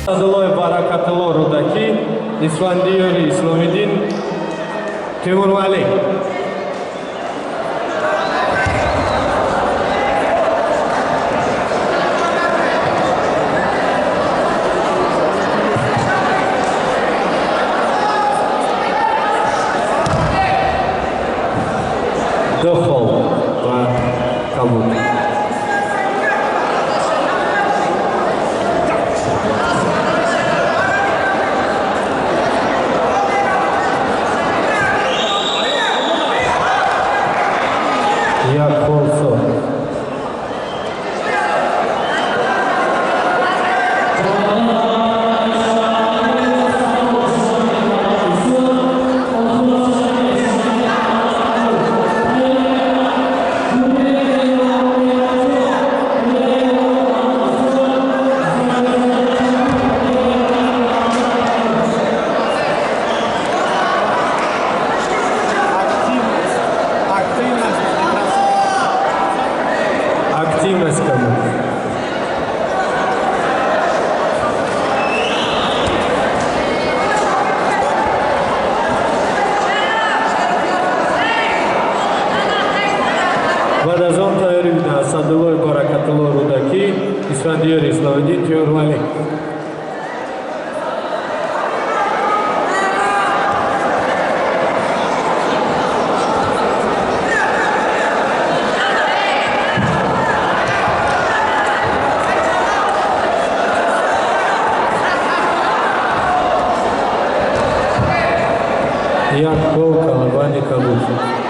Асадуллои Баракатулло Рӯдакӣ, Исфандиёри Исломиддин Темурмалик. Ду хол ва кабуд. Як хол сурх. Активность кому? Баъд аз он тайёрӣ буда Асадуллои Баракатулло Рӯдакӣ, Исфандиёри Исломиддин Темурмалик. Як хол камарбанди кабуд.